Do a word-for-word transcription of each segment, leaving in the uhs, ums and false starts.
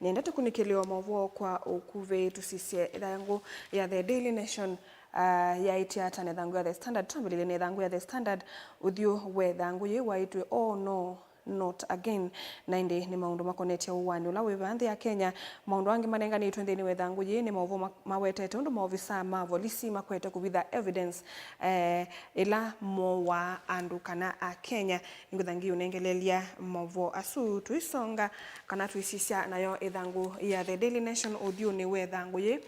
Nĩenda tũkunĩkĩlĩwa maũvoo kwa ũkuvĩ, tũsisye ĩthangũ ya The Daily Nation, ah, yaĩtye ata na ĩthangũ ya The Standard. Twambĩlĩlye na ĩthangũ ya The Standard, ũthyũ wa ĩthangũ yĩĩ waĩtwe "Oh no, not again." Na ĩndĩ nĩ maũndũ makonetye ũwani ũla wĩ vaa nthĩ ya Kenya. Maũndũ angĩ manenganĩtwe nthĩnĩ wa ĩthangũ yĩĩ nĩ maũvoo ma-, mawetete ũndũ maovisaa ma volisi makwete kũvitha evidence, eh, ĩla moowaa andũ kana Akenya. Nĩngwĩtha ngĩũnengeleelya maũvoo asu tũisonga kana tũisisya nayo ĩthangũ ya The Daily Nation ũthyũnĩ wa ĩthangũ yĩĩ.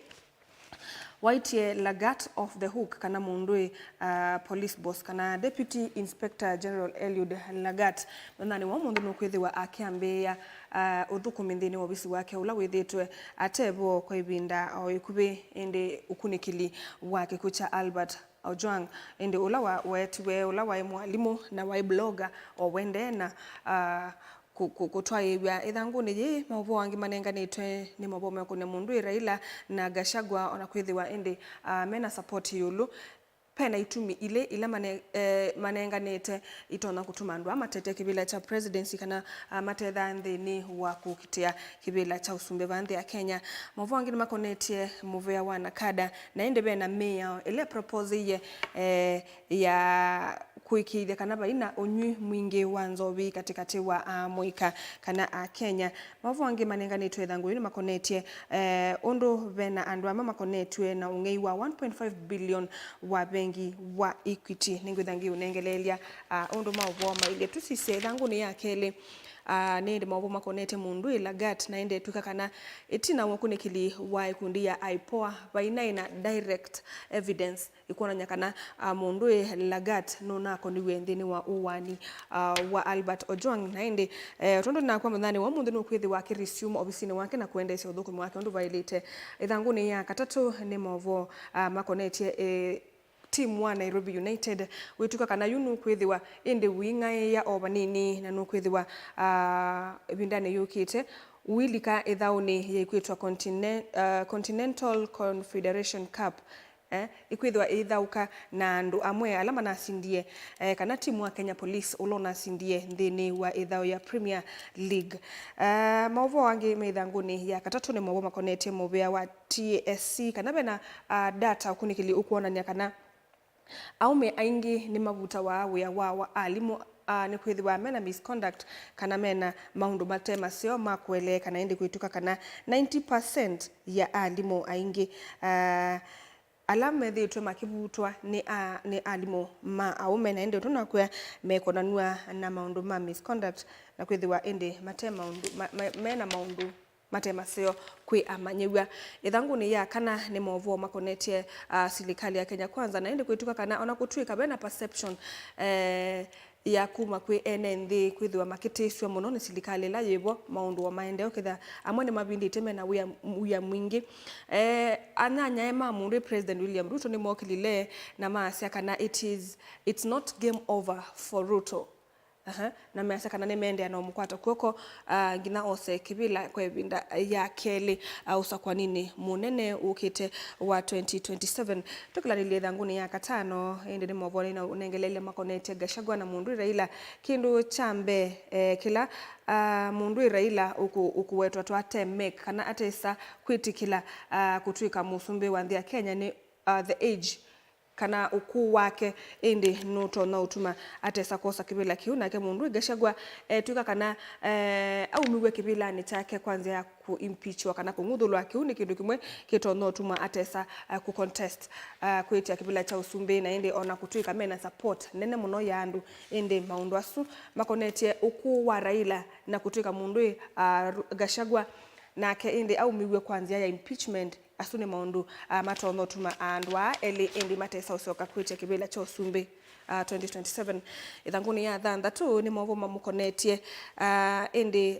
Waĩtye Lagat off the hook, kana mũndũĩ, ah, police boss, kana Deputy Inspector General Eliud Lagat, mũthenyanĩ wa ũmũnthĩ nũkwĩthĩwa akĩambĩĩa, ah, ũthũkũmi nthĩnĩ wa ovisi wake ũla wĩthĩĩtwe ate vo kwa ĩvinda o ĩkuvĩ, ĩndĩ ũkunĩkĩli wa kĩkw'ũ kya Albert Ojwang, ĩndĩ ũla wa-, weetiwe, ũla waĩ mwalimũ na waĩ blogger, o we ndena, ah, kũ-, kũ-, kũtwaĩĩw'a ĩthangũnĩ yĩĩ. Maũvoo angĩ manenganĩtwe nĩ maũvoo meũkũnĩa mũndũĩ Raila na Gachagua, o na kwĩthĩwa ĩndĩ, ah, mena support ĩũlũ. Pena itumi ilĩ ila mane-, eh, manenganĩte itonya kũtuma andũ aa matete kĩvĩla kya presidency kana, ah, matethaa nthĩnĩ wa kũkitĩa kĩvĩla kya ũsumbĩ vaa nthĩ ya Kenya. Maũvoo angĩ nĩmakonetye mũvea wa NACADA, na ĩndĩ vena mĩao ĩla ĩproposeie, eh, ya kũĩkĩĩthya kana vai na ũnyw'i mwingĩ wa nzovi katĩkatĩ wa amũika kana Akenya. Maũvoo angĩ manenganĩtwe ĩthangũnĩ nĩmakonetye, eh, ũndũ vena andũ amwe makonetw'e na ũng'ei wa one point five billion wa vengi wa Equity. Nĩngwĩtha ngĩũnengeleelya, ah, ũndũ maũvoo mailye. Tũsisye ĩthangũnĩ ya kelĩ, ah, nĩ ĩndĩ maũvoo makonetye mũndũĩ Lagat, na ĩndĩ ĩtw'ĩka kana ĩtina wa ũkunĩkĩli wa ĩkundi ya IPOA vainaĩ na direct evidence ĩkwonany'a kana, ah, mũndũĩ Lagat nũnakoniw'e nthĩnĩ wa ũwani, ah, wa Albert Ojwang. Na ĩndĩ, eh, tondũ nakwa mũthenyanĩ wa ũmũnthĩ nũkwĩthĩwa akĩresume ovisinĩ wake na kũendeesya ũthũkũmi wake ũndũ vaĩlĩte. Ĩthangũnĩ ya katatũ nĩ maũvoo, ah, makonetye, eh, timu wa Nairobi United. Wĩtw'ĩka kana yu nũkwĩthĩwa ĩndĩ ũing'aĩĩa o vanini, na nũkwĩthĩwa, ah, ĩvindanĩ yũkĩte ũilika ĩthaũnĩ yĩkwĩtwa Continen-, ah, Continental Confederation Cup. Eh, ĩkwĩthĩwa ĩithaũka na andũ amwe ala manasindie, eh, kana timu wa Kenya Police ũla ũnasindie nthĩnĩ wa ĩthaũ ya Premier League. Eh, maũvoo angĩ me ĩthangũnĩ ya katatũ nĩ maũvoo makonetye mũvĩa wa T S C, kana vena, ah, data ũkunĩkĩli ũkwonany'a kana aũme aingĩ nĩmavutawa wĩa wa, wa alimũ, ah, nĩkwĩthĩwa mena misconduct kana mena maũndũ mate maseo ma kũeleeka, na ĩndĩ kwĩtw'ĩka kana ninety percent ya alimũ aingĩ, ah, ala methĩĩtwe makĩvutwa nĩ a-, nĩ alimũ ma aũme, na ĩndĩ ũndũ nakwĩa mekonanw'a na maũndũ ma misconduct, na kwĩthĩwa ĩndĩ mate maũndũ, ma-, ma-, mena maũndũ mate maseo kwĩ amanyĩw'a. Ĩthangũnĩ ya kana nĩ maũvoo makonetye, ah, silikalĩ ya Kenya Kwanza, na ĩndĩ kwĩtw'ĩka kana ona kũtw'ĩka vena perception, eh, ya kuma kwĩ ene nthĩ kwĩthĩwa makĩtĩsw'a mũno nĩ silikalĩ ĩla yĩvo maũndũ wa maendeeo, kĩtha amwe nĩmavindĩte mena wĩa, wĩa mwingĩ. Eh, anyanyae ma mũndũĩ President William Ruto nĩmookĩlile na maasya kana it is, it's not game over for Ruto. Aha, na measya kana nĩmeendeea na ũmũkwata kw'oko, ah, nginya ose kĩvĩla kwa ĩvinda ya kelĩ, ah, ũsakwaninĩ mũnene ũkĩte wa twenty twenty-seven. Tũkĩlanĩlya ĩthangũnĩ ya katano, ĩndĩ nĩ maũvoo nĩnaũnengeleelye makonetye Gachagua na mũndũĩ Raila. Kĩndũ kya mbee, eh, kĩla, ah, mũndũĩ Raila ũkũ-, ũkũwetwa twate mec kana atesa kwĩtĩkĩla, ah, kũtw'ĩka mũsumbĩ wa nthĩ ya Kenya nĩ, ah, the age kana ũkũũ wake, ĩndĩ nũtonya ũtuma atesa kwosa kĩvĩla kĩu. Nake mũndũĩ Gachagua etw'ĩka kana, eh, aumiw'e kĩvĩlanĩ kyake kwa nzĩa ya kũ-impeachwa kana kũng'uthũlwa. Kĩu nĩ kĩndũ kĩmwe kĩtonya ũtuma atesa, eh, kũ-contest, eh, kwĩtya kĩvĩla kya ũsumbĩ, na ĩndĩ ona kũtw'ĩka mena support nene mũno ya andũ, ĩndĩ maũndũ asu makonetye ũkũũ wa Raila na kũtw'ĩka mũndũĩ, ah, Ru-, Gachagua nake ĩndĩ aumiw'e kwa nzĩa ya impeachment. Asu nĩ maũndũ, ah, matonya ũtuma andũ aa elĩ ĩndĩ matesa ũsyoka kwĩtya kĩvĩla kya ũsumbĩ, ah, twenty twenty-seven. Ĩthangũnĩ ya thanthatũ nĩ maũvoo mamũkonetye, ah, ĩndĩ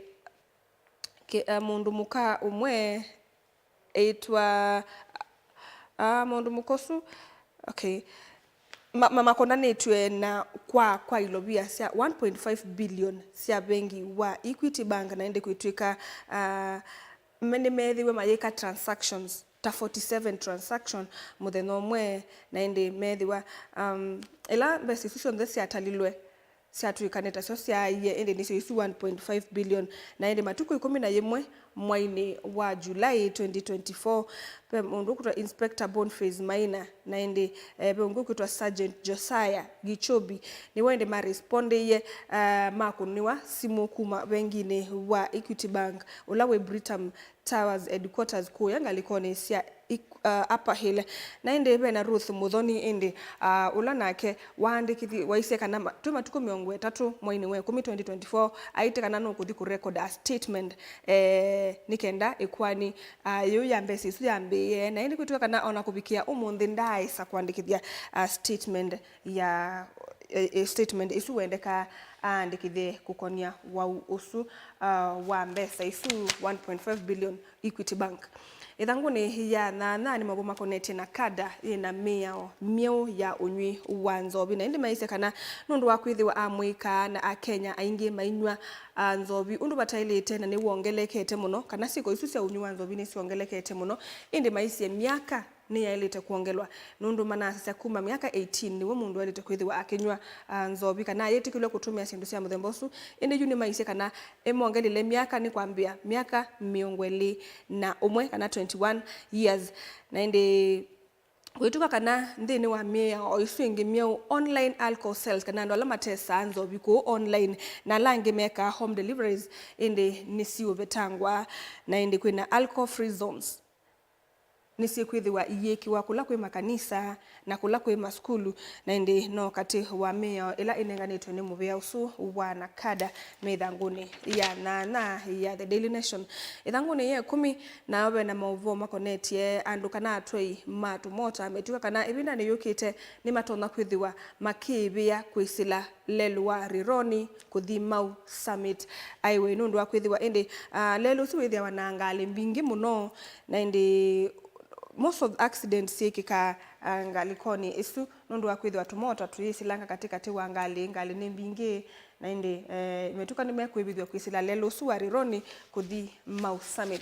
kĩ-, ah, mũndũ mũka ũmwe eĩtwa, ah, mũndũ mũka ũsu, okay, ma-, ma-, makonanĩtw'e na kwa, kwa ilovia sya one point five billion sya vengi wa Equity Bank, na ĩndĩ kwĩtw'ĩka, ah, me-, nĩmeethĩwe mayĩka transactions ta forty-seven transaction mũthenya ũmwe, na ĩndĩ meethĩwa, um, ĩla mbesa isu syonthe syatalilwe, syatw'ĩka nĩ tasyo syaaie, ĩndĩ nĩsyo isu one point five billion. Na ĩndĩ matukũ ĩkũmi na yĩmwe mwainĩ wa July twenty twenty-four, ve mũndũ ũkwĩtwa Inspector Boniface Maina, na ĩndĩ, eh, ve ũngĩ ũkwĩtwa Sergeant Josiah Gichobi, nĩwe ĩndĩ marespondĩie, eh, makũnĩwa simũ kuma venginĩ wa Equity Bank, ũla wĩ Britam Towers headquarters kũya ngalĩkonĩ sya Ik-, uh, Upper Hill. Na ĩndĩ ve na Ruth Muthoni ĩndĩ, uh, ũla nake waandĩkĩthi-, waisye kana ma-, twĩ matukũ mĩongo ĩtatũ mwainĩ wa ĩkũmi twenty twenty-four, aĩte kana nũkũthi kũrecord a statement, eh, nĩ kenda ĩkoani, uh, yĩu ya mbesa isu yambĩĩe. Na ĩndĩ kwĩtw'ĩka kana ona kũvikĩa ũmũnthĩ ndaaĩsa kũandĩkĩthya, uh, statement ya, eh, eh, statement ĩsu wendekaa aandĩkĩthye kũkonia wau ũsu, uh, wa mbesa isu one point five billion Equity Bank. Ĩthangũnĩ ya nyanya nĩ maũvoo makonetye NACADA yĩ na mĩao myeũ ya ũnywi wa nzovi, na ĩndĩ maisye kana nũndũ wa kwĩthĩwa Amũika na Akenya aingĩ mainyw'a, a, nzovi ũndũ vataĩlĩte na nĩwongelekete mũno, kana syĩko isu sya ũnywi wa nzovi nĩsyongelekete mũno, ĩndĩ maisye myaka nĩyaĩlĩte kwongelwa, nũndũ manasasya kuma myaka eighteen nĩw'o mũndũ aĩlĩte kwĩthĩwa akĩnyw'a, a, nzovi, kana ayĩtĩkĩlw'a kũtũmĩa syĩndũ sya mũthemba ũsu. Ĩndĩ yu nĩmaisye kana ĩmongelile myaka nĩ kwambĩa myaka mĩongo ĩlĩ na ũmwe, kana twenty-one years. Na ĩndĩ kwĩtw'ĩka kana nthĩnĩ wa mĩao o isu ĩngĩ myeũ, online alcohol sales, kana andũ ala matesaa nzovi kũu online, na ala angĩ mekaa home deliveries, ĩndĩ nĩsiũvetangwa. Na ĩndĩ kwĩna alcohol free zones nĩsyĩkwĩthĩwa iyĩkĩwa kũla kwĩ makanisa na kũla kwĩ masukulu, na ĩndĩ no katĩ wa mĩao ĩla ĩnenganĩtwe nĩ mũvĩa ũsu wa NACADA me ĩthangũnĩ ya nyanya ya The Daily Nation. Ĩthangũnĩ ya ĩkũmi, nao ve na maũvoo makonetye andũ kana atwei ma tũmota metw'ĩka kana ĩvindanĩ yũkĩte nĩmatonya kwĩthĩwa makĩĩvĩa kwĩsĩla lelũ wa Rironi kũthi Mau Summit Highway, nũndũ wa kwĩthĩwa ĩndĩ, ah, lelũ ũsu wĩthĩawa na ngalĩ mbingĩ mũno, na ĩndĩ most of accidents syĩkĩkaa, ah, ngalĩkonĩ ĩsu, nũndũ wa kwĩthĩwa tũmota tũyĩsĩlanga katĩkatĩ wa ngalĩ, ngalĩ nĩ mbingĩ, na ĩndĩ, eh, metw'ĩka nĩmekwĩvĩthw'a kwĩsĩla lelũ ũsu wa Rironi kũthi Mau Summit.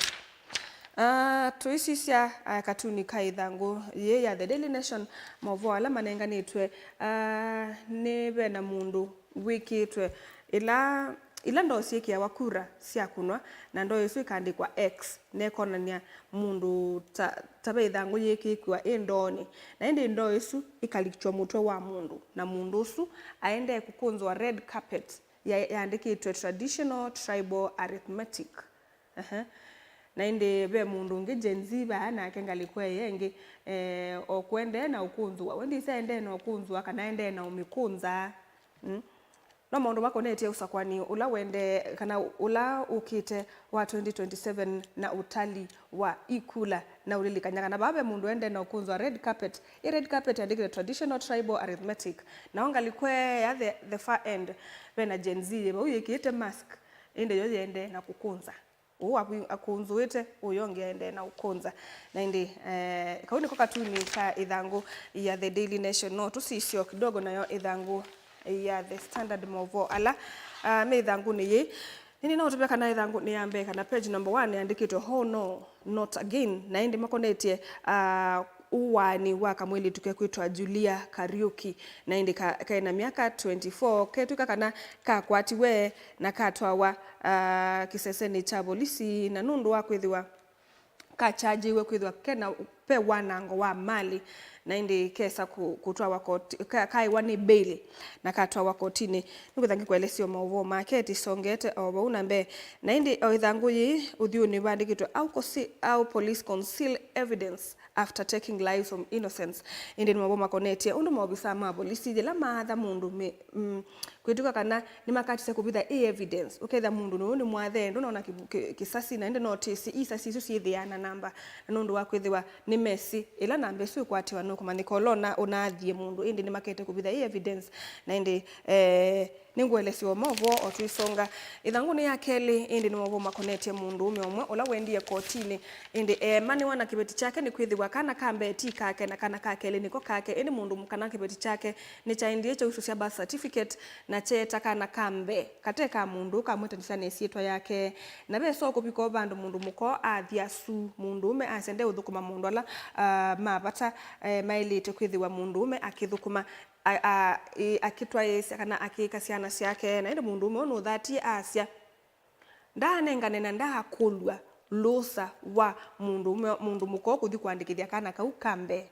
Ah, tũisisya, ah, katuni ka ĩthangũ yĩĩ ya The Daily Nation, maũvoo ala manenganĩtwe, ah, nĩ ve na mũndũ wĩkĩĩtwe ĩla, ila ndoo syĩkĩawa kura syakũnwa, na ndoo ĩsu ĩkaandĩkwa X, na ĩkonany'a mũndũ ta, ta ve ĩthangũ yĩkĩĩkĩwa ĩ ndoonĩ, na ĩndĩ ndoo ĩsu ĩkalikitw'a mũtwe wa mũndũ, na mũndũ ũsu aendee kũkũnzwa red carpet ya, yaandĩkĩtwe Traditional Tribal Arithmetic. Ehe. Na ĩndĩ ve mũndũ ũngĩ Gen Z vaa, nake ngalĩko ĩyo ĩngĩ, eh, o kũendee na ũkũnzũa. We ndĩsĩ aendee na ũkũnzũa kana aendee na ũmĩkũnza. Mm. No maũndũ makonetye ũsakũani ũla wendee, kana ũla ũkĩte wa twenty twenty-seven na ũtali wa ikula. Na ũlilikany'a kana vaa ve mũndũ aendee na ũkũnzũa red carpet. Ĩ red carpet yandĩkĩtwe Traditional Tribal Arithmetic. Nao ngalĩko ya the, the far end, ve na Gen Z yĩ vau yĩkĩĩte mask, ĩndĩ yo yĩendee na kũkũnza. Ũu akũnzũĩte, ũyũ ũngĩ aendee na ũkũnza. Na ĩndĩ, eh, kau nĩko katuni ka ĩthangũ ya The Daily Nation. No tũsisye o kidogo nayo ĩthangũ ya The Standard, maũvoo ala, ah, me ĩthangũnĩ yĩĩ. Nĩnĩnaũtavya kana ĩthangũnĩ ya mbee, kana page number one, yandĩkĩtwe "Oh no, not again." Na ĩndĩ makonetye, ah, ũwaani wa kamwĩlĩtu kekwĩtwa Julia Kariuki, na ĩndĩ ka-, kaĩ na myaka twenty-four, ketw'ĩka kana kakwatiwe na katwawa, ah, kĩsesenĩ kya volisi, na nũndũ wa kwĩthĩwa kakyajĩiwe kwĩthĩwa kena, ve wanango wa mali, na ĩndĩ kesa kũ-, kũtwawa koti-, ka-, kaĩwa nĩ bail na katwawa kotinĩ. Nĩkwĩtha ngĩkũelesya o maũvoo make tũisongete o vau na mbee. Na ĩndĩ o ĩthangũ yĩĩ ũthyũnĩ vandĩkĩtwe "How conce-, how police conceal evidence after taking lives of innocents." Ĩndĩ nĩ maũvoo makonetye ũndũ maovisaa ma volisi yĩla maatha mũndũ me, mm, kwĩtw'ĩka kana nĩmakatisya kũvitha ĩ evidence. Ũkethĩa mũndũ nũũ nĩ mwathee, ndũnona kĩ-, kĩ-, kĩsasi, na ĩndĩ no tĩsĩ isasi isu syĩthĩaa na namba. Na nũndũ wa kwĩthĩwa nĩmesĩ ĩla namba ĩsu ĩkwatĩwa nũkũmanyĩka ũla ũna-, ũnaathie mũndũ, ĩndĩ nĩmakete kũvitha ĩ evidence. Na ĩndĩ, eh, nĩngũelesya o maũvoo o tũisonga. Ĩthangũnĩ ya kelĩ, ĩndĩ nĩ maũvoo makonetye mũndũũme ũmwe ũla wendie kotinĩ, ĩndĩ eemanĩwa na kĩveti kyake nĩkwĩthĩwa kana ka mbee ti kake, na kana ka kelĩ nĩko kake, ĩndĩ mũndũ, kana kĩveti kyake nĩkyaendie kyausũsya birth certificate, na kyeeta kana ka mbee kate ka mũndũ, kamwĩtanĩsya na ĩsyĩtwa yake. Na ve soo kũvika o vandũ mũndũ mũka athi asu mũndũũme asya ndeũthũkũma maũndũ ala, ah, ma vata, eh, maĩlĩte kwĩthĩwa mũndũũme akĩthũkũma. a- a- ĩ- akĩtwaĩĩsya kana akĩĩka syana syake, na ĩndĩ mũndũũme ũũ nũthatie asya, ndaanengane na ndaakũlw'a lũsa wa mũndũũme, mũndũ mũka ũũ kũthi kũandĩkĩthya kana kau ka mbee,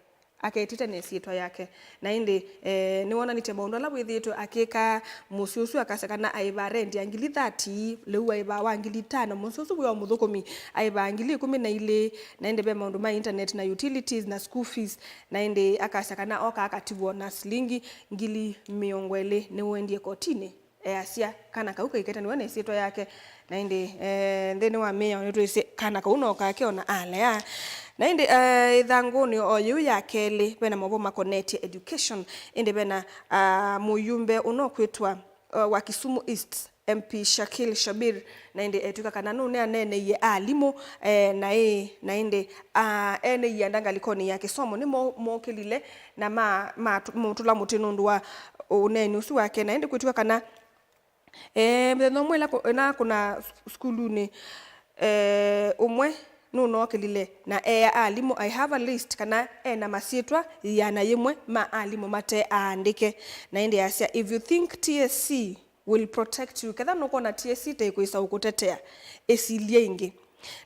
aketĩte na ĩsyĩtwa yake. Na ĩndĩ, eh, nĩwonanĩtye maũndũ ala wĩthĩĩtwe akĩka mũsyĩ ũsu, akasya kana aĩva rendi ya ngili thirty, lĩu aĩva wa ngili itano, mũsyĩ ũsu wĩ o mũthũkũmi, aĩva ngili ikũmi na ilĩ, na ĩndĩ ve maũndũ ma internet na utilities na school fees, na ĩndĩ akasya kana oka akativwa na silingi ngili mĩongo ĩlĩ nĩwendie kotinĩ. Easya, kana kau kaiketanĩw'a na ĩsyĩtwa yake. Na ĩndĩ, eh, nthĩnĩ wa mĩao nĩtwĩsĩ kana kau no kake ona alea. Na ĩndĩ, eh, ĩthangũnĩ o yĩu ya kelĩ, vena maũvoo makonetye education, ĩndĩ vena, ah, mũyumbe ũno kwĩtwa, eh, wa Kisumu East, M P Shakil Shabir, na ĩndĩ etw'ĩka kana nũneaneeneie alimũ, eh, na ĩ, na ĩndĩ, ah, ene ianda ngalĩkonĩ ya kĩsomo nĩmo mokĩlile na ma- ma- mũtũla mũtĩ nũndũ wa ũneeni ũsu wake. Na ĩndĩ kwĩtw'ĩka kana, eh, mũthenya ũmwe ĩla kũ- ĩla kũna sukulunĩ, eh, ũmwe nũnookĩlile na eea alimũ, "I have a list," kana ena masyĩtwa ĩana yĩmwe ma alimũ mate aandĩke. Na ĩndĩ asya, "If you think T S C will protect you, ketha nũkwona T S C ta ĩkwĩsa ũkũtetea, ĩsilye ĩngĩ."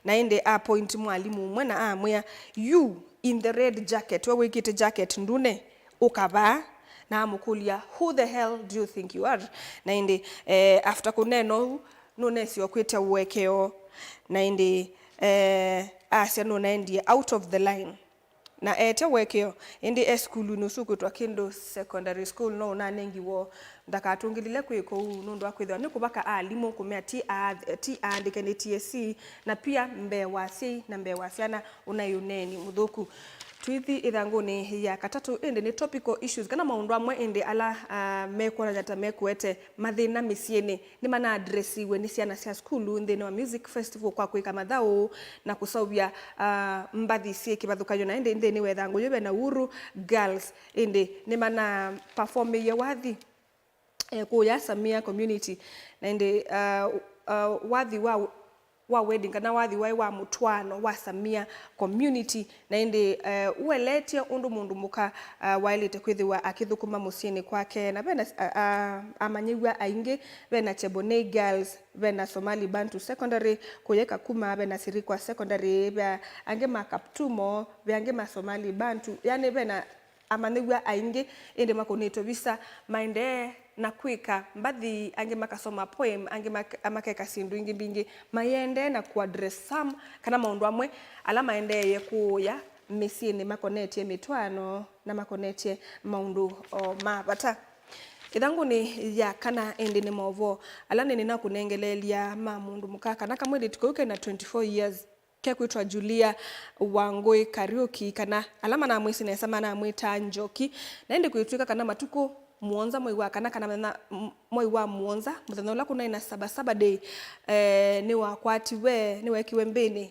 Na ĩndĩ a point mwalimũ ũmwe na amwĩa, "You in the red jacket, we wĩkĩte jacket ndune, ũka vaa." Na amũkũlya, "Who the hell do you think you are?" Na ĩndĩ, eh, after kũneena ũu, nũnesie kwĩtya ũekeo. Na ĩndĩ, eh, asya nũnaendie out of the line. Na eetya ũekeo, ĩndĩ e sukulunĩ ũsu ũkwĩtwa Kindu Secondary School, no ũnanengiwe ndakatũngĩlĩle kwĩka ũu nũndũ wa kwĩthĩwa nĩ kũvaka alimũ kũmea ti aa- ti aandĩke nĩ T S C, na pia mbee wa asyai na mbee wa syana ũnaĩ ũneeni mũthũku. Tũithi ĩthangũnĩ ya katatũ, ĩndĩ nĩ topical issues, kana maũndũ amwe ĩndĩ ala, ah, mekwonany'a ta mekũete mathĩna mĩsyĩnĩ nĩmanaadresiwe nĩ syana sya sukulu nthĩnĩ wa Music Festival kwa kwĩka mathaũ na kũseũvya, ah, mbathi syĩ kĩvathũkany'o. Na ĩndĩ nthĩnĩ wa ĩthangũ yĩu vena Uhuru Girls, ĩndĩ nĩmana performĩie wathi, eh, kũya Samia Community. Na ĩndĩ, ah, ah, wathi wa wa wedding, kana wathi waĩ wa mũtwaano wa Samia Community, na ĩndĩ, eh, ũeleetye ũndũ mũndũ mũka, ah, waĩlĩte kwĩthĩwa akĩthũkũma mũsyĩnĩ kwake. Na vena, ah, ah, amanyĩw'a aingĩ, vena Chebonei Girls, vena Somali Bantu Secondary, kũya Kakuma, vena Sirikwa Secondary, ve angĩ ma Kaptumo, ve angĩ ma Somali Bantu, yani vena amanyĩw'a aingĩ, ĩndĩ makũnĩtwe visa, maendee na kwĩka mbathi, angĩ makasoma poem, angĩ mak- makeka syĩndũ ingĩ mbingĩ, mayendee na kũaddress some kana maũndũ amwe ala maendeeye kũũya mĩsyĩnĩ makonetye mĩtwaano na makonetye maũndũ o ma vata. Ĩthangũnĩ ya kana ĩndĩ nĩ maũvoo ala nĩnĩnakũnengeleelya ma mũndũ mũka kana kamwĩlĩtu kau kena twenty-four years kekwĩtwa Julia Wangũĩ Kariuki, kana ala manamwĩsĩ nesa manamwĩtaa Njoki. Na ĩndĩ kwĩtw'ĩka kana matukũ mũonza mwei wa kana, kana mũthenya, m- mwei wa mũonza, mũthenya ũla kũnaĩ na Saba Saba Day, eh, nĩwakwatiwe, nĩwekiwe mbĩnĩ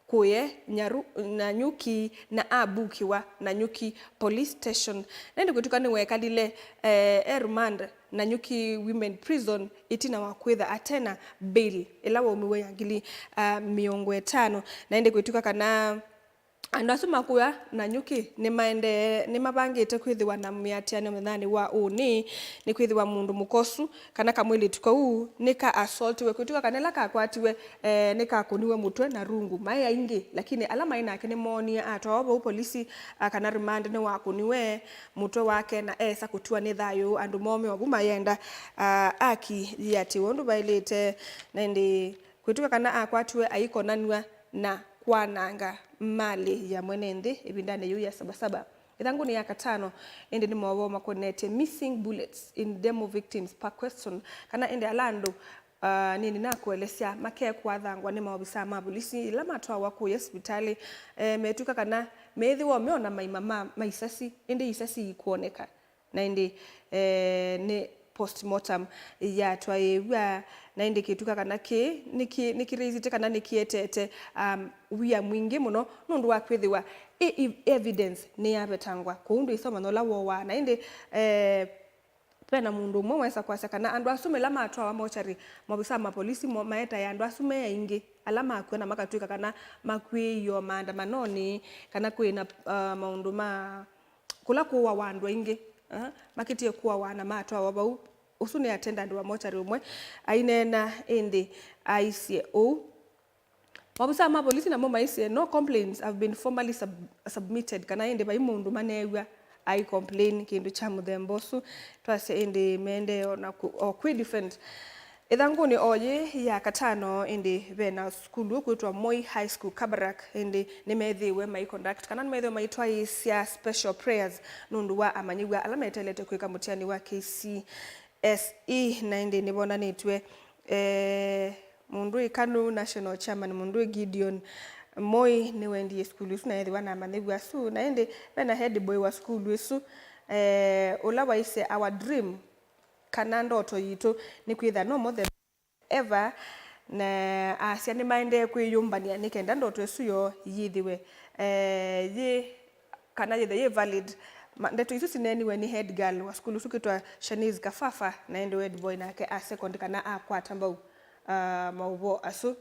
kũye Nyaru- Nanyuki na abukiwa Nanyuki Police Station. Na ĩndĩ kwĩtw'ĩka nĩwekalile, eh, e remand Nanyuki Women Prison ĩtina wa kwĩtha atena bail ĩla waumiwe ya ngili, ah, mĩongo ĩtano. Na ĩndĩ kwĩtw'ĩka kana andũ asu makũya Nanyuki nĩmaendee, nĩmavangĩte kwĩthĩwa na mĩatĩanĩo mũthenyanĩ wa ũnĩ, nĩkwĩthĩwa mũndũ mũka ũsu kana kamwĩlĩtu kau nĩka assaultiwe. Kwĩtw'ĩka kana ĩla kakwatiwe, eh, nĩkakũniwe mũtwe na rungu. Maĩ aingĩ, lakini ala maĩ nake nĩmoonie atwawa vau polisi, ah, kana remand nĩwakũniwe mũtwe wake na esa kũtiwa nĩ thayũ. Andũ moome ovu mayenda, ah, aki yĩatĩwe ũndũ vaĩlĩte. Na ĩndĩ kwĩtw'ĩka kana akwatiwe aikonanw'a na kwananga malĩ ya mwene nthĩ ĩvindanĩ yĩu ya Saba Saba. Ĩthangũnĩ ya katano, ĩndĩ nĩ maũvoo makonetye missing bullets in demo victims per question, kana ĩndĩ ala andũ, ah, nĩnĩnakũelesya makekwathangwa nĩ maovisaa ma volisi ĩla matwawa kũya sivitalĩ, eh, metw'ĩka kana meĩthĩwa ũmeona maima ma, ma isasi, ĩndĩ isasi ikwoneka. Na ĩndĩ, eh, nĩ postmortem yatwaĩĩw'a, na ĩndĩ kĩtuka kana kĩĩ nĩkĩ- nĩkĩraisĩte kana nĩkĩetete, um, wia mwingĩ mũno nũndũ wa kwĩthĩwa ĩ- i- evidence nĩyavetangwa kũu ndũisoma na ũla wooaa. Na ĩndĩ, eh, vena mũndũ ũmwe wesa kwasya kana andũ asu mela matwawa mochari, maovisaa ma polisi mo- maetae andũ asu me aingĩ ala makw'a na makatw'ĩka kana makw'ĩĩo maandamanonĩ kana kwĩ na, uh, maũndũ ma kũla kũũawa andũ aingĩ. Aha, makĩtie kũawa na matwawa vau. Ũsu nĩ attendant wa mortuary ũmwe aineena, ĩndĩ aisye ũu. Maovisaa ma volisi namo maisye no complaints have been formally sub-, submitted, kana ĩndĩ vai mũndũ maneew'a ai complain kĩndũ kya mũthemba ũsu. Twasya ĩndĩ meendee o na kũ-, o kwĩ defend. Ĩthangũnĩ o yĩ ya katano ĩndĩ ve na sukulu ũkwĩtwa Moi High School Kabarak, ĩndĩ nĩmethĩiwe mai conduct kana nĩmethĩiwe maitwaĩĩsya special prayers nũndũ wa amanyĩw'a ala meteelete kwĩka mũtiani wa K C S E, na ĩndĩ nĩvonanĩtw'e, eh, mũndũ wĩ Kanu, national chairman, mũndũ wĩ Gideon Moi nĩwendie sukulu ĩsu na ethĩwa na amanyĩw'a asu, na ĩndĩ ve na head boy wa sukulu ĩsu, eh, ũla waisye our dream kana ndoto yitũ nĩ kwĩtha no mũthemba ever, na asya nĩmaendee kwĩyũmbany'a nĩ kenda ndoto ĩsu yoo yĩthĩwe, eh, yĩ, kana yĩthwe yĩ valid. Ma-, ndeto isu sineeniwe nĩ head girl wa sukulu ũsu ũkwĩtwa Shanice Kafafa, na ĩndĩ head boy nake a second kana akwata mbau, ah, maũvoo asu.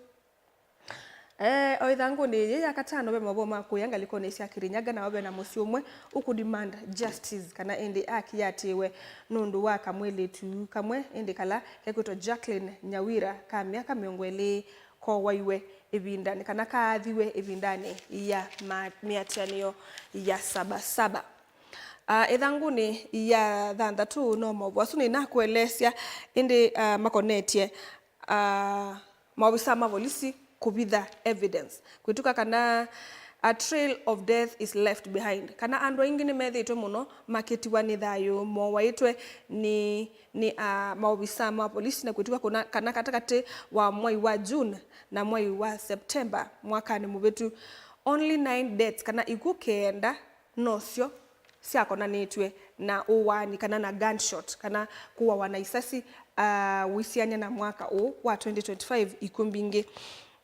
Eh, o ĩthangũnĩ yĩĩ ya katano ve maũvoo ma kũya ngalĩkonĩ sya Kirinyaga, nao ve na mũsyĩ ũmwe ũkũ demand justice, kana ĩndĩ aki yatĩĩwe nũndũ wa kamwĩlĩtu kamwe ĩndĩ kala kekwĩtwa Jacqueline Nyawira ka myaka mĩongo ĩlĩ kowaiwe ĩvindanĩ, kana kaathiwe ĩvindanĩ ya ma-, mĩatĩanĩo ya Saba Saba. Ah, ĩthangũnĩ ya thanthatũ no maũvoo asu nĩnakũelesya, ĩndĩ, ah, makonetye, ah, maovisaa ma volisi kũvitha evidence, kwĩtw'ĩka kana a trail of death is left behind, kana andũ aingĩ nĩmethĩĩtwe mũno makĩtiwa nĩ thayũ mowaĩtwe nĩ, nĩ, ah, maovisaa ma volisi, na kwĩtw'ĩka kũna-, kana katĩkatĩ wa mwai wa June na mwai wa September mwakanĩ mũvĩtu, only nine deaths, kana ikw'ũ kenda, nosyo syakonanĩtw'e na ũwaani kana na gunshot, kana kũawa na isasi, ah, wĩsiany'a na mwaka ũũ wa twenty twenty-five, ikw'ũ mbingĩ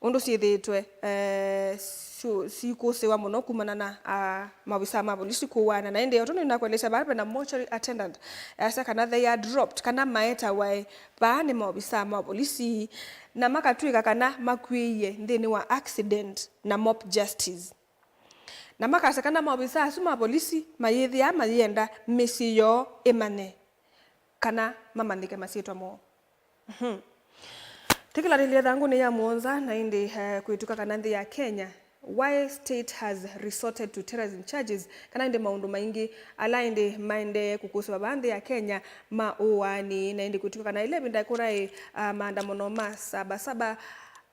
ũndũ syĩthĩĩtwe, eh, syu-, sikũsĩwa mũno kumana na, ah, maovisaa ma volisi kũwaana. Na ĩndĩ o tondũ nĩnakuelesya vaa ve na mortuary attendant, asya kana they are dropped, kana maetawae vaa nĩ maovisaa ma volisi, na makatw'ĩka kana makw'ĩĩie nthĩnĩ wa accident na mob justice. Na makasya kana maovisaa asu ma volisi mayĩthĩaa mayĩenda mĩsyĩ yoo ĩmanye kana mamanyĩke masyĩtwa moo. Mhm. Tĩkĩlanĩlye ĩthangũnĩ ya mũonza, na ĩndĩ, eh, kwĩtw'ĩka kana nthĩ ya Kenya, why state has resorted to terrorism charges, kana ĩndĩ maũndũ maingĩ ala ĩndĩ maendee kũkũsĩwa vaa nthĩ ya Kenya ma ũaani, na ĩndĩ kwĩtw'ĩka kana ĩla ĩvinda kũnaĩ, ah, maandamano ma Saba Saba,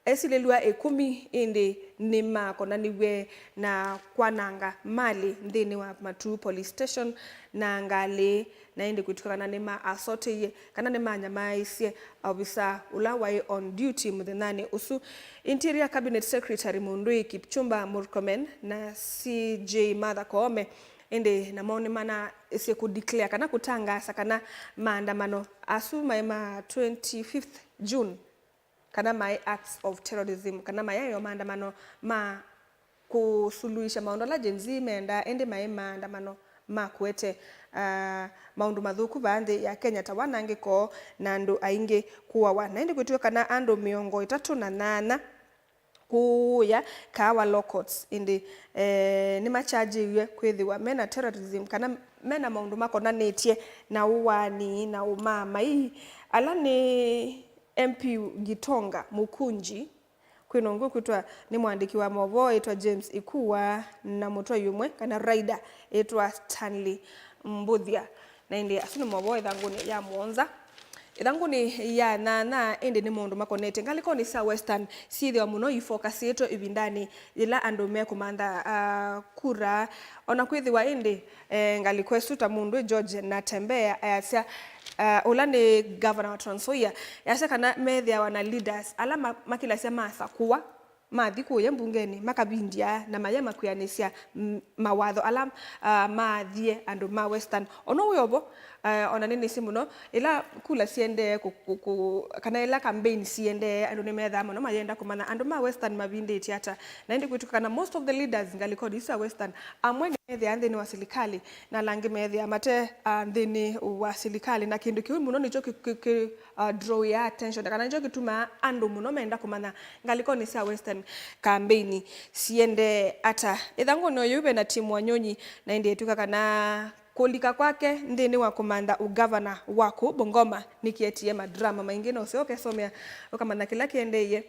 esilĩlw'a ĩkũmi ĩndĩ nĩmakonaniw'e na kwananga malĩ nthĩnĩ wa Matuu Police Station na ngalĩ, na ĩndĩ kwĩtw'ĩka kana nĩma assaultĩie kana nĩmanyamaaisye ovisa ũla waĩ on duty mũthenyanĩ ũsu. Interior Cabinet Secretary mũndũĩ Kipchumba Murkomen na C J Martha Koome ĩndĩ namo nĩmanaĩsye kũ declare kana kũtangaasa kana maandamano asu maĩ ma twenty-fifth June kana maĩ acts of terrorism, kana mayaĩ o maandamano ma kũsuluhisha maũndũ ala Gen Z mendaa, ĩndĩ maĩ maandamano ma kũete, ah, maũndũ mathũku vaa nthĩ ya Kenya, ta wanangĩko na andũ aingĩ kũawa. Na ĩndĩ kwĩtw'ĩka kana andũ mĩongo ĩtatũ na nyanya kũũya Kahawa Law Courts, ĩndĩ, eh, nĩmakyajĩiw'e kwĩthĩwa mena terrorism, kana mena maũndũ makonanĩtye na ũwaani na ũmaamai, ala nĩ M P Gitonga Mukunji, kwĩna ũngĩ ũkwĩtwa nĩ mũandĩki wa maũvoo ĩtwa James Ikua, na mũtwai ũmwe kana rider ĩtwa Stanley Mbuthia. Na ĩndĩ asu nĩ maũvoo ĩthangũnĩ ya mũonza. Ĩthangũnĩ ya nyanya ĩndĩ nĩ maũndũ makonetye ngalĩkonĩ sya Western syĩthĩwa mũno ifokasĩtwe ĩvindanĩ yĩla andũ mekũmantha, ah, kura. O na kwĩthĩwa ĩndĩ, eh, ngalĩko ĩsu ta mũndũ George Natembeya ayasya, ah, ũla nĩ governor wa Trans Nzoia, yasya kana methĩawa na leaders ala ma-, makĩlasya masakũwa, mathi kũya mbungenĩ makavindya na maya makwĩanĩsya m-, mawatho ala, ah, maathie andũ ma Western. O na wĩ o vo, ah, o na nĩnĩsĩ mũno ĩla kula siendee kũ-, kũ-, kũ-, kana ĩla campaign siendee, andũ nĩmethaa mũno mayenda kũmanya andũ ma Western mavindĩtye ata. Na ĩndĩ kwĩtw'ĩka kana most of the leaders ngalĩkonĩ isu sya Western, amwe nĩmethĩaa nthĩnĩ wa silikalĩ na ala angĩ methĩaa mate, ah, nthĩnĩ wa silikalĩ, na kĩndũ kĩu mũno nĩkyo kĩ-, kĩ-, kĩ-, ah, draw ya attention, kana nĩkyo kĩtumaa andũ mũno menda kũmanya ngalĩkonĩ sya Western kambeini siendee ata. Ĩthangũnĩ o yĩu ve na Tim Wanyonyi, na ĩndĩ ĩtw'ĩka kana Kũlika kwake nthĩnĩ wa kũmantha ũgavana wa kũu Bungoma nĩkĩetie madrama maingĩ, na ũseo ũkesomea ũkamanya kĩla kĩendeeie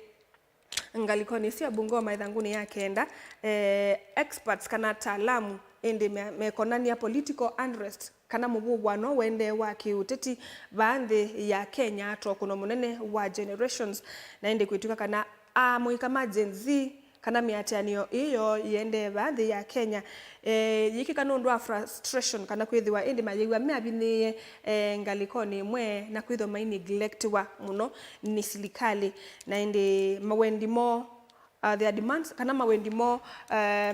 ngalĩkonĩ ĩsu ya Bungoma ĩthangũnĩ ya kenda. Eh, experts kana ataalamu ĩndĩ me- mekonania political unrest kana mũvũvũano ũendee wa kĩũteti vaa nthĩ ya Kenya twa ũkũno mũnene wa generations, na ĩndĩ kwĩtw'ĩka kana amũika ma Gen Z kana mĩatĩanĩo ĩĩ yoo yĩendee vaa nthĩ ya Kenya, eh, yĩkĩka nũndũ wa frustration kana kwĩthĩwa ĩndĩ mayĩw'a meavinyĩĩe, eh, ngalĩkonĩ ĩmwe na kwĩthwa mai neglectiwa mũno nĩ silikalĩ, na ĩndĩ mawendi moo, uh, their demands kana mawendi moo, uh,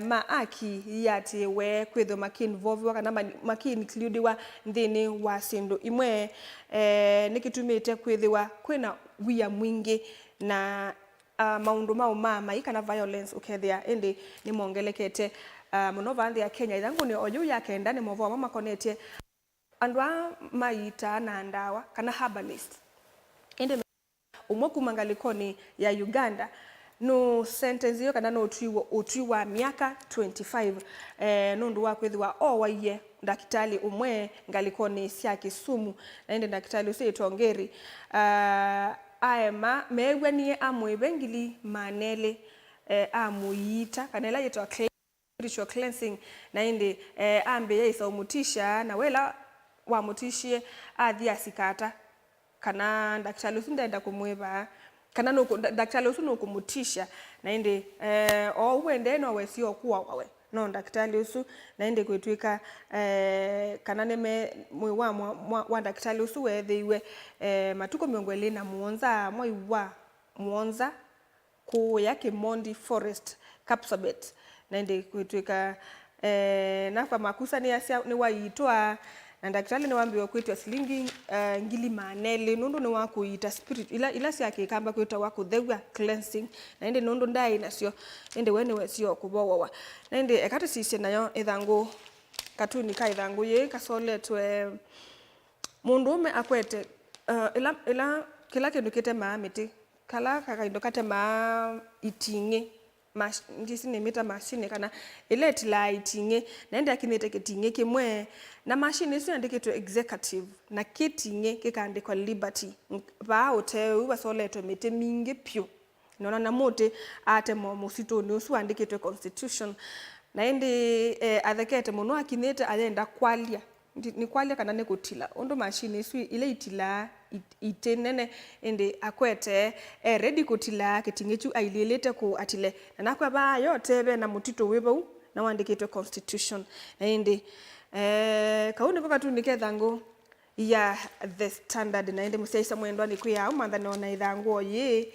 ma aki yĩatĩĩwe kwĩthwa makiinvolviwa kana ma- makiincludiwa nthĩnĩ wa syĩndũ imwe, eh, nĩkĩtumĩte kwĩthĩwa kwĩna wia mwingĩ na, uh, maũndũ ma ũmaamai kana violence ũkethĩa ĩndĩ nĩmongelekete, uh, mũno vaa nthĩ ya Kenya. Ĩthangũnĩ o yĩu ya kenda nĩ movoo amwe makonetye andũ aa maiitaa na ndawa kana herbalist. Ĩndĩ ũmwe kuma ngalĩkonĩ ya Uganda nũ sentence yo kana nũtwiwe ũtwi wa myaka twenty-five, eh, nũndũ wa kwĩthĩwa owaie ndakĩtalĩ ũmwe ngalĩkonĩ sya Kisumu, na ĩndĩ ndakĩtalĩ ũsu ĩtwa Ngeri, ah, aema meew'anie amũĩve ngili maana elĩ, eh, amũiita kana ĩla yĩtawa spiritual cleansing, na ĩndĩ, eh, ambĩĩa ĩsa ũmũtisha, na wĩla wamũtishie, athi asika ata kana ndakĩtalĩ ũsu ndenda kũmwĩva, kana nũkũ- nda- ndakĩtalĩ ũsu nũkũmũtisha, na ĩndĩ, eh, o ũu wendee no wesie o kũawa we no ndakĩtalĩ ũsu, na ĩndĩ kwĩtw'ĩka, eh, kana nĩme mwĩĩ wa mwa- mwa- wa ndakĩtalĩ ũsu weethĩiwe, eh, matukũ mĩongo ĩlĩ na mũonza mwai wa mũonza kũũya Kĩmondi Forest, Kapsabet, na ĩndĩ kwĩtw'ĩka, eh, nakwa makusa nĩasya nĩwaiitwa, na ndakĩtalĩ nĩwambĩĩwe kwĩtwa silingi, eh, ngili maana elĩ, nũndũ nĩwakũiita spirit ila, ila sya Kĩkamba kwĩtawa kũthew'a, cleansing, na ĩndĩ nũndũ ndaĩ nasyo, ĩndĩ we nĩwesie o kũvowawa. Na ĩndĩ eka tũsisye nayo ĩthangũ, katuni ka ĩthangũ yĩĩ kasoletwe mũndũũme akwete, uh, ĩla, ĩla, kĩla kĩndũ kĩtemaa mĩtĩ, kala kakaindo katemaa iting'ĩ, mash- ndisi nĩmĩta mashini kana ĩla ĩtilaa iting'ĩ, na ĩndĩ akinyĩte kĩting'ĩ kĩmwe, na mashini ĩsu yandĩkĩtwe executive, na kĩting'ĩ kĩkaandĩkwa liberty. Vaa ũtee ũu vasoletwe mĩtĩ mingĩ vyũ. Nona na mũtĩ atema mũsitũnĩ ũsu wandĩkĩtwe constitution. Na ĩndĩ, eh, athekete mũno akinyĩte ayenda kwalya. Ndi- nĩ kwalya kana nĩ kũtila. Ũndũ mashini isu ila itilaa it- itĩ nene, ĩndĩ akwete e ready kũtilaa kĩting'ĩ kyu ailĩlĩte kũu atile. Na nakwa vaa yote ve na mũtitũ wĩ vau na wandĩkĩtwe constitution. Na ĩndĩ, eh, kau nĩko katuni kethangũ ya The Standard. Na ĩndĩ mũsyaĩĩsya mwendwa, nĩkwĩaa ũmanthane o na ĩthangũ o yĩĩ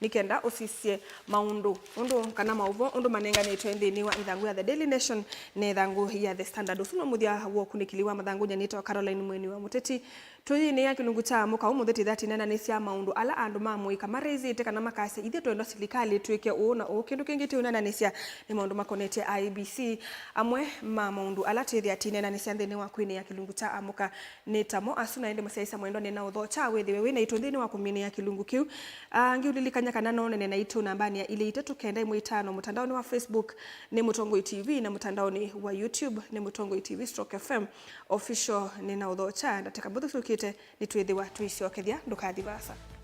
nĩ kenda ũsisye maũndũ ũndũ, kana maũvoo ũndũ manenganĩtwe nthĩnĩ wa ĩthangũ ya The Daily Nation na ĩthangũ ya The Standard. Ũsu no mũthya wa ũkunĩkĩli wa mathangũ. Nyanĩtwa Caroline Mweni wa Mũteti. Tũyĩnĩa kĩlungu kya mũka ũmũnthĩ tĩthya tĩnenanĩsya maũndũ ala andũ ma mũika maraisĩte kana makasya ithyĩ twendwa silikalĩ twĩke ũũ na ũũ. Kĩndũ kĩngĩ tĩũnenanĩsya nĩ maũndũ makonetye I E B C, amwe ma maũndũ ala tĩthya tĩnenanĩsya nthĩnĩ wa kwĩnĩa kĩlungu kya amũka. Nĩ tamo asu, na ĩndĩ mũsyaĩĩsya mwendwa, nĩna ũthokya wĩthĩwe wĩ naitũ nthĩnĩ wa kũminĩa kĩlungu kĩu. Ah, ngiũlilikany'a kana no ũnene naitũ nambanĩ ya ilĩ itatũ kenda ĩmwe itano mũtandaonĩ wa Facebook nĩ Mũtongoi T V na mũtandaonĩ wa YouTube nĩ Mũtongoi T V stroke F M Official. Nĩna ũthokya ndatĩka mbũthũ syũkĩte, nĩtwĩthĩwa tũisyokethya. Ndũkathi vaasa.